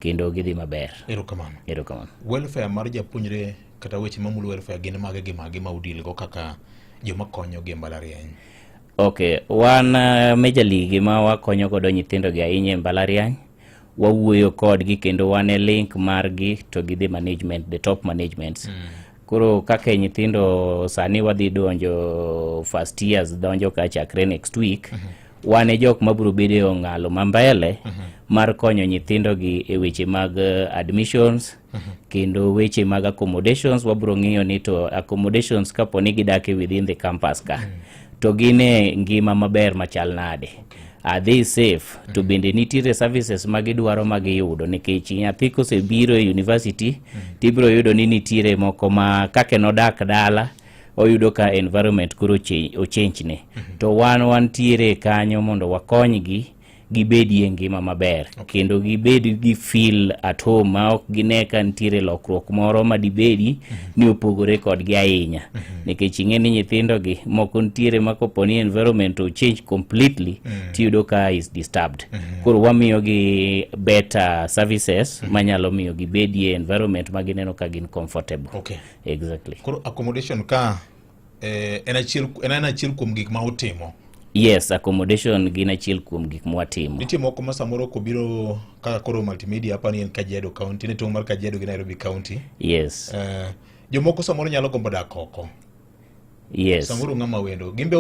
Kendo gidhi maber. Erokamano. Erokamano. Welfare mar japuonjre kata weche mamulo welfare gin mage gi mage ma udil go kaka joma konyogi e mbalariany? Ok, wan majorly gima wakonyo godo nyithindo gi ahinya e mbalariany, wawuoyo kodgi kendo wan e link margi to gi the management, the top managements. Koro kaka nyithindo sani wadhi donjo first years, donjo ka chakre next week, wan e jok mabiro bedo e ong'alo ma mbele mar konyo nyithindo gi e weche mag admissions kendo weche mag accommodations. Wabiro ng'iyo ni to accommodations, kapo ni gidak e within the campus ka, to gin e ngima maber machal nade, are they safe, to bende nitiere services ma gidwaro ma giyudo, nikech nyathi kosebiro e university tibiro yudo ni nitiere moko ma kaka nodak dala, oyudo ka environment koro ochange ne. To wan wantiere kanyo mondo wakonygi gibedie ngima maber kendo gibed gi feel at home ma ok gine ka nitiere lokruok moro madibedi ni opogore kodgi ahinya, nikech ing'e ni nyithindo gi moko nitiere ma kopo ni environment o change completely, tiyudo ka is disturbed. Koro wamiyogi better services manyalo miyo gibedie environment ma gineno ka gin comfortable. Exactly. Koro accommodation ka en achiel kuom gik ma utimo? Yes, accommodation gin achiel kuom gik mwatimo. Nitie moko ma samoro kobiro kaka koro multimedia apa ni en Kajiado County, ne tong' mar Kajiado gi Nairobi County. Jomoko samoro nyalo gombo dak oko. Samoro ng'ama wendo gin be